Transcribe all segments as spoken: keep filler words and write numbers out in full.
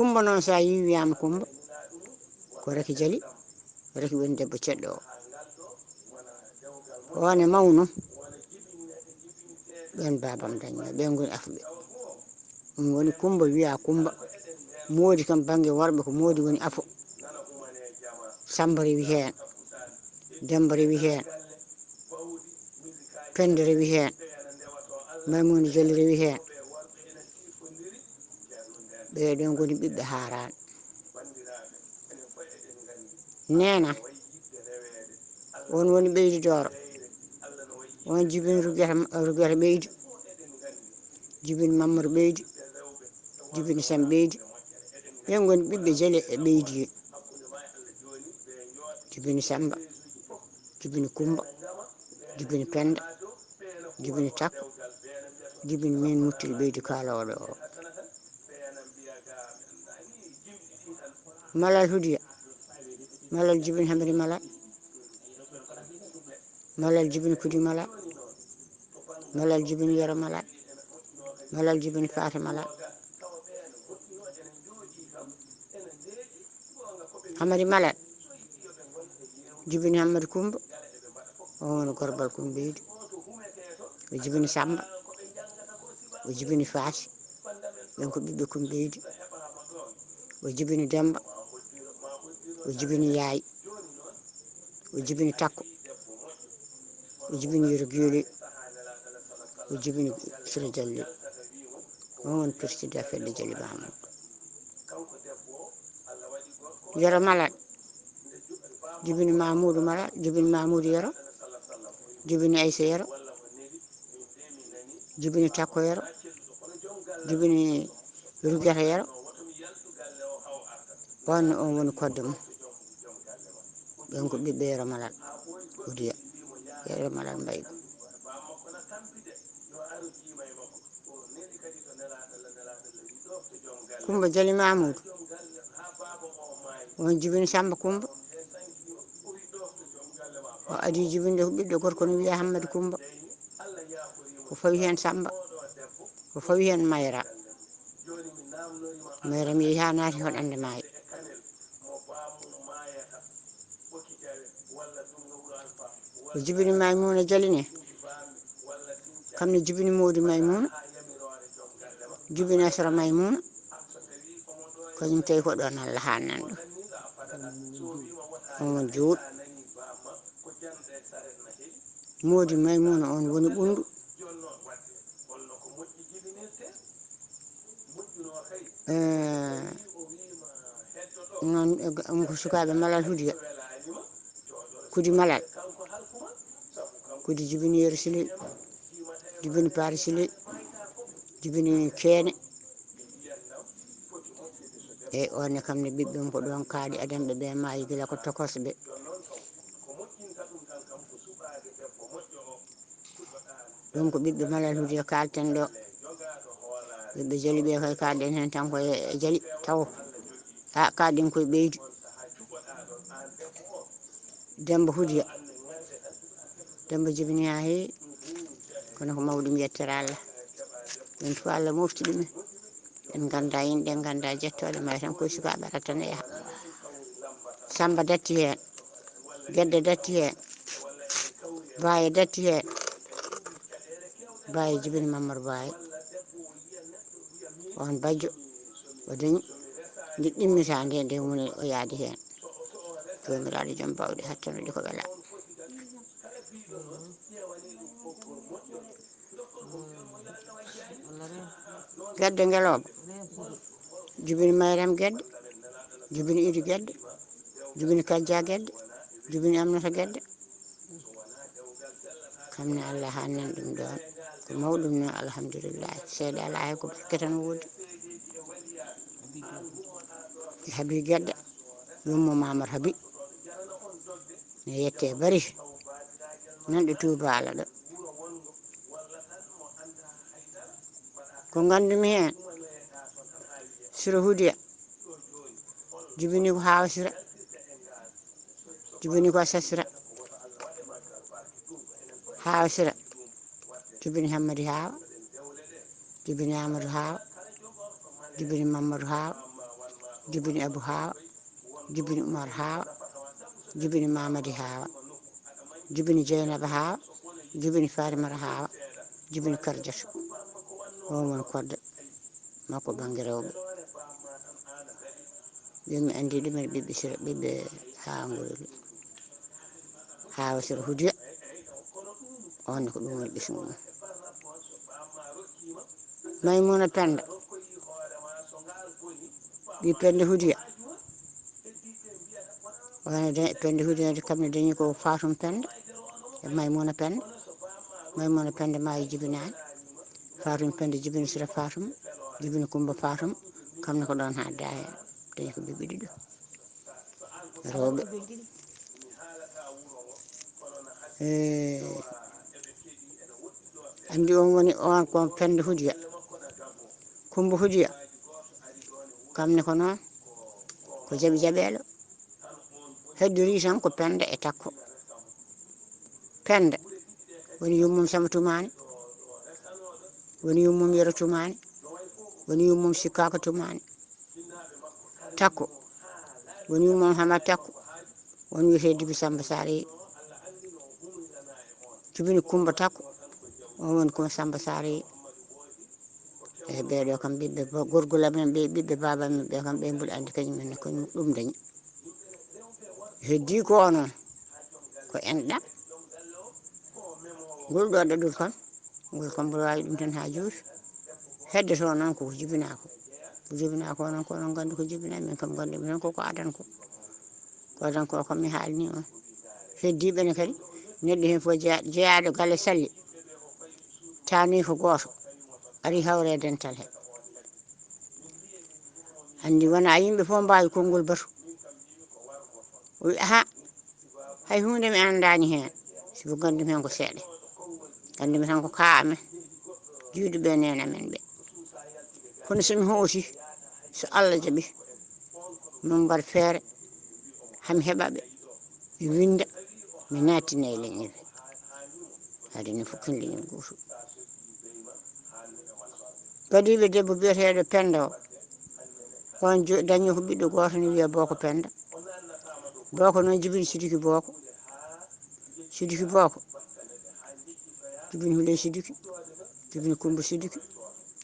Kumba noon, so a yii wiyaama Kumba, ko raki jali, raki woni debbo ceɗɗo o. O ne mawno, ɓeen baabam dañno, ɓeen ngoni afuɓe. Ɗum woni Kumba wiya Kumba. Moodi kam bannge worɓe ko Moodi woni afo. Samba rewi heen, Demba rewi heen, Penda rewi heen, Maymuna Jali rewi heen. Ɓee ɗoo ngoni ɓiɓɓe Haaraan. Neena, on woni ɓeydi Dooro. On jibini Rugeta, Rugeta ɓeydi. Jibini Mammadu ɓeydi. Jibini Sam ɓeydi. Ɓeen ngoni ɓiɓɓe Jali e ɓeydi. Jibini Samba. Jibini Kumba. Jibini Penda. Jibini Takko. Jibini min Muttuli ɓeydi kaalooɗo o. Malal Hudiya. Malal jibini Hamadi Malal. Malal jibini Kudi Malal. Malal jibini Yero Malal. Malal jibini Faati Malal. Hamadi Malal jibini Hamadi Kumba. O woni gorbal Kumbeydi. O jibini Samba. O jibini Faati. Ɓen ko ɓiɓɓe Kumbeydi. O jibini Demba. O jibini Yaay. O jibini Takko. O jibini Yero Geeli. O jibini Sira Jalli. On woni président fedde Jali Mamudu. Yero Malal jibini Mamudu Malal, jibini Mamudu Yero, jibini Aysa Yero, jibini Takko Yero, jibini Rugeta Yero. On, on woni kodde mum. Ɓen ko ɓiɓɓe Yero Malal Hudiya, Yero Malal Mbaygu. Kumba Jali Mamudu. On jibini Samba Kumba. O adi jibinde ko ɓiɗɗo gorko no wiya Hammadi Kumba. Ko fawi heen Samba. Ko fawi heen Mayra. Mayra mi yehi haa naati hoɗande maayo. O jibini Maymuna Jali ne. Kam ne jibini Moodi Maymuna. Jibini Asra Maymuna. Kañum tawi ko ɗoon Allah haannan ɗum. Omo juuɗ. Moodi Maymuna on woni ɓunndu. Eh, noon, eh, ko sukaaɓe Malal Hudiya. Kudi Malal. Kudi jibini Yero Sile. Jibini Paari Sile. Jibini Keene. Eyi, on ne kam ne ɓiɓɓe mum ko ɗoon kaaɗi, adanɓe ɓe maayi gila ko tokosɓe. Ɗum ko ɓiɓɓe Malal Hudiya kaalten ɗo. Ɓiɓɓe Jali ɓe koye kaalɗen heen tan ko e, e Jali taw. Ha kaalɗen koye ɓeydi. Demba Hudiya. Demba jibini haa heewi. Kono ko mawɗum yettere Allah. Ɗum fof Allah mofti ɗumen. En nganndaa inɗe, en nganndaa jettooɗe, may tan koye sukaaɓe ara tan e yaha. Samba datti heen. Gedde datti heen. Baaye datti heen. Baaye jibini Mammadu Baaye. On bajjo. O dañi. Nde ɗimmita nde, nde woni o yaadi heen. Joomiraaɗo jom bawɗe hattano ɗi ko wela. Gedde Ngelooba. Jibini Mayram Gedde. Jibini Idi Gedde. Jibini Kajja Gedde. Jibini Aminata Gedde. Kam ne Allah hannan ɗum ɗoon. Ko mawɗum noon, alhamdulillahi. Seeɗa alaa hay ko barke tan woodi. Habi Gedde. Yummo Mamar Habi. Ne yette bari. Nan ɗo Tuubaala ɗo. Ko nganndumi heen, Sira Hudiya, jibini ko Haawa Sira, jibini ko Assa Sira, Haawa Sira, jibini Hammadi Haawa, jibini Amadou Haawa, jibini Mamadou Haawa, Jibini Abu Hawa, jibini Umar Hawa, jibini Mamadi Hawa, jibini Jeynaba Hawa, jibini Fatimata Hawa, jibini Karjatu. On woni kodde makko bannge rewɓe. Ɓe mi anndi ɗumen ɓiɓɓe Sira, ɓiɓɓe Hawa Ngurel. Hawa Sira Hudiya, on ko ɗum woni ɓesngu mum. Maymuna Penda, ɓii Penda Hudiya. Wano de-, Penda Hudiya de kam ne dañi ko Fatum Penda e Maymuna Penda. Maymuna Penda maayi jibinaani. Fatum Penda jibini Sira Fatum, jibini Kumba Fatum. Kam ne ko ɗon haa daaya. Dañi ko ɓiɓɓe ɗiɗo. Rewɓe. Eh, anndi on woni on ko Penda Hudiya. Kumba Hudiya. Kam ne ko noon. Ko jaɓi jaɓeelo. Heddori tan ko Penda e Takko. Penda woni yummum Samba Tumani. Woni yummum Yero Tumani. Woni yummum Sikaka Tumani. Takko. Woni yummum Hama Takko. Woni wiyetee Dibi Samba Sare. Jibini Kumba Takko. On woni Kumba Samba Sare. E ɓeeɗo kam ɓiɓɓe bo-, gorgol amen ɓe, ɓiɓɓe baaba amen ɓe kam ɓe mbuɗa anndi kañum en ko ɗum dañi. Heddii ko onon, ko enɗam. Ngol ɗo ɗaɗol kam, ngol kam mboɗo waawi ɗum tan haa juuti. Heddoto noon ko ko jibinaa ko. Ko jibinaa ko noon, ko onon nganndi ko jibinaa, min kam nganndi min ko, ko adan ko. Ko adan ko, ko mi haalni on. Heddiiɓe ne kadi, neɗɗo heen fof jeya-, jeyaaɗo galle salli, taani ko gooto, ari hawre e dental he. Anndi wonaa yimɓe fof mbaawi konngol batu. O wi, "Aha, hay huunde mi anndaani heen, sibu nganndumi heen ko seeɗa. Nganndumi tan ko kaa amen, juuduɓe e neen amen ɓe. Kono so mi hooti, so Allah jaɓi, min mbaɗa feere, haa mi heɓa ɓe, mi winnda, mi naattina e leñol he." Adi ni fof ken leñol gooto. Kadiiɓe debbo biyeteeɗo Penda o, on jo-, dañi ko ɓiɗɗo gooto ne wiyee Booko Penda. Booko noon jibini Sidiki Booko. Sidiki Booko. Jibini Huley Sidiki. Jibini Kumba Sidiki.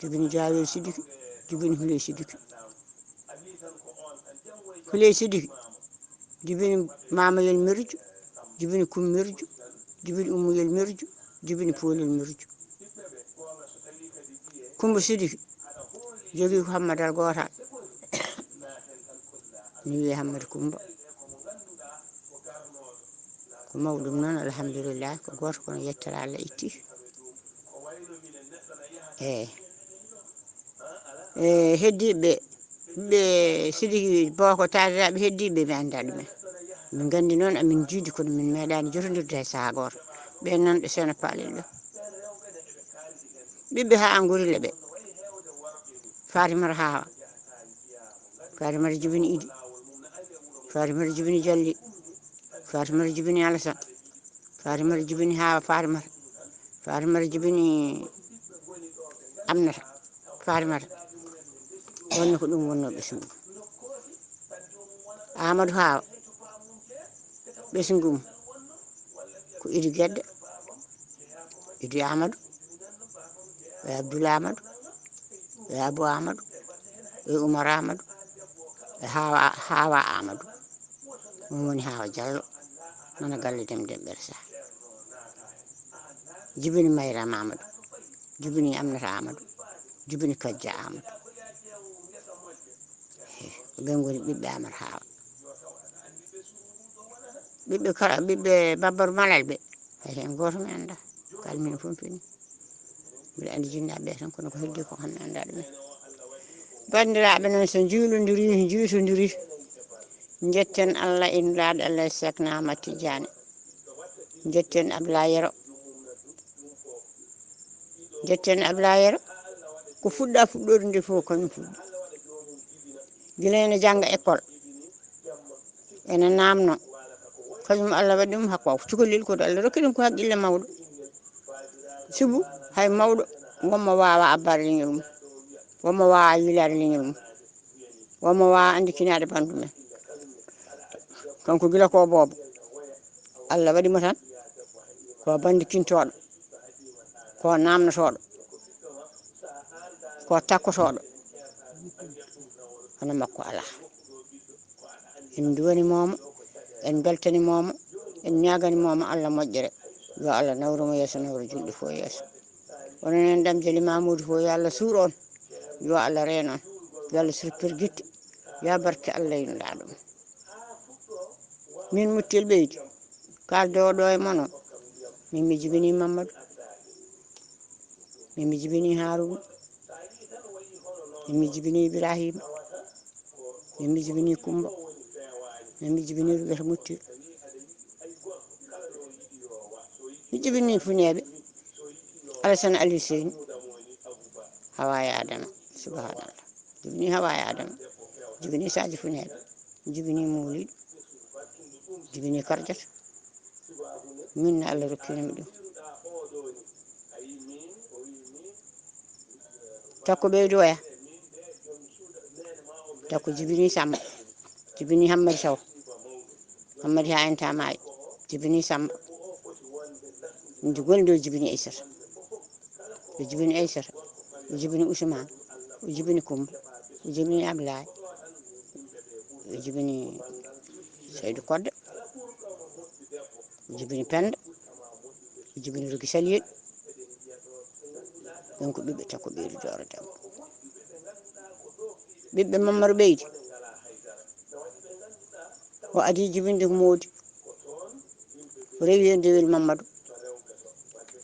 Jibini Jaawel Sidiki. Jibini Huley Sidiki. Huley Sidiki. Jibini Mamayel Mirju. Jibini Kum Mirju. Jibini Ummuyel Mirju. Jibini Poolel Mirju. Kumba Sidiki jogii ko hammadal gootal. Mi wiyee Hammadi Kumba. Ko mawɗum noon, alhamdulillah, ko gooto kono yettere Allah itti. Eey. E heddiiɓe, ɓe Sidiki Booko taariraɓe heddiiɓe, mi anndaa ɗumen. Min nganndi noon amin njiidi, kono min meeɗaani jotondirde hay sahaa gooto. Ɓeen noon ɓe Seeno Paalel ɓe. Ɓiɓɓe haa Angurille ɓe. Fatimata Hawa. Fatimata jibini Idi. Fatimata jibini Jalli. Fatimata jibini Alasan. Fatimata jibini Hawa Fatimata. Fatimata jibini Aminata. Fatimata. Wonno ko ɗum wonnoo ɓesngu. Amadou Hawa. Ɓesngu mum. Ko Idi Gedde. Idi Amadou. E Abdoul Amadou. E Abou Amadou. E Oumar Amadou. E Hawa, Hawa Amadou. Ɗum woni Hawa Diallo. Nana galle Dem Demɓere Sah. Jibini Mayram Amadou. Jibini Aminata Amadou. Jibini Kajja Amadou. He, ko ɓen ngoni ɓiɓɓe Amadou Hawa. Ɓiɓɓe kala, ɓiɓɓe Babbaru Malal ɓe. Hay heen gooto mi anndaa. Kalmina fof fini. Mbiɗa anndi jinnaaɓe ɓe tan, kono ko heddi ko kam mi anndaa ɗumen. Banndiraaɓe noon, so njuulondiri, njuutondiri, njetten Allah e Nulaaɗo Allah e Seekna Ahmad Tijjaani. Njetten Ablaye Yero. Njetten Ablaye Yero. Ko fuɗɗa fuɗɗoode nde fof, kañum fuɗɗi. Gila ene jannga école. Ene naamno. Kañum Allah waɗi ɗum hakko cukalel, koto Allah rokki ɗum ko haqqille mawɗo. Sibu hay mawɗo wonmo waawa abbaade leñol mum. Wonmo waawa yiilaade leñol mum. Omo waawa annditinaade banndum en. Kanko gila ko boobo. Allah waɗi mo tan ko bannditintooɗo, ko naamnotooɗo, ko takkotooɗo. Hono makko alaa. En nduwanimoomo, en mbeltanimoomo, en ñaaganimoomo Allah moƴƴere. Yo Allah nawru mo yeeso, nawru julɓe fof yeeso. Onon en Dam Jali Mamoudou fof, yo Allah suur on, yo Allah reen on, yo Allah sirpir gitte, yo barke Allah e Nulaaɗo mum. Min Muttel Ɓeydi, kaaldooɗo e mon o, min mi jibinii Mammadu, min mi jibinii Haaruuna, min mi jibinii Ibraahiima, min mi jibinii Kummba, min mi jibinii Rugeta Muttel. Mi jibinii Funeeɓe, Alasana Aliyu Seyni, Hawaa e Aadama, subhanallah. Jibinii Hawaa e Aadama, jibinii Saaji Funeeɓe, jibinii Mowliidu, jibinii Karjata. Min ne Allah rokkini mi ɗum. Takko ɓeydoya. Takko jibini Samba. Jibini Hammadi Sow. Hammadi haa enta maayi. Jibini Samba. Ndi goni ɗo jibini Aysata. O jibini Aysata. O jibini Usmaan. O jibini Kumba. O jibini Ablaay. O jibini Saydu Kodde. O jibini Penda. O jibini Rogi Saliyeɗi. Ɗum ko ɓiɓɓe Takko Ɓeydi Dooro Debbo. Ɓiɓɓe Mammadu Ɓeydi. O adii jibinde ko Moodi. O rewi heen Dewel Mammadu.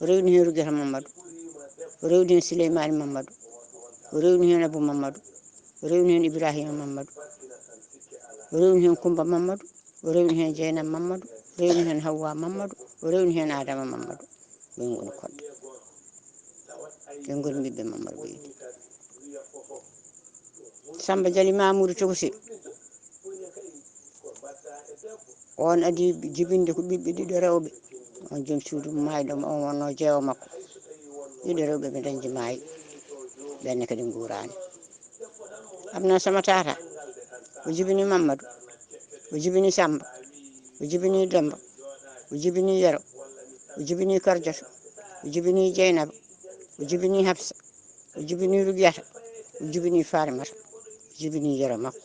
O rewni heen Rugeta Mammadu. O rewni heen Sileymaani Mammadu. O rewni heen Abu Mammadu. O rewni heen Ibraahiima Mammadu. O rewni heen Kummba Mammadu. O rewni heen Jeynaba Mammadu. O rewni heen Hawwaa Mammadu. O rewni heen Aadama Mammadu. Ɓe ngoni Kodde. Ɓe ngoni ɓiɓɓe Mammadu Ɓeydi. Samba Jali Mamoudou Tokosi. On adii jibinde ko ɓiɓɓe ɗiɗo rewɓe. On joom suudu maayɗo mo, on wonnoo jeewo makko. Ɗiɗo rewɓe ɓe dañde maayi. Ɓenne kadi nguuraani. Abna Sama Tata. O jibini Mammadu. O jibini Samba. O jibini Demba. O jibini Yero. O jibini Karjata. O jibini Jeynaba. O jibini Hafsa. O jibini Rugiyata. O jibini Farimata. O jibini Yero makko.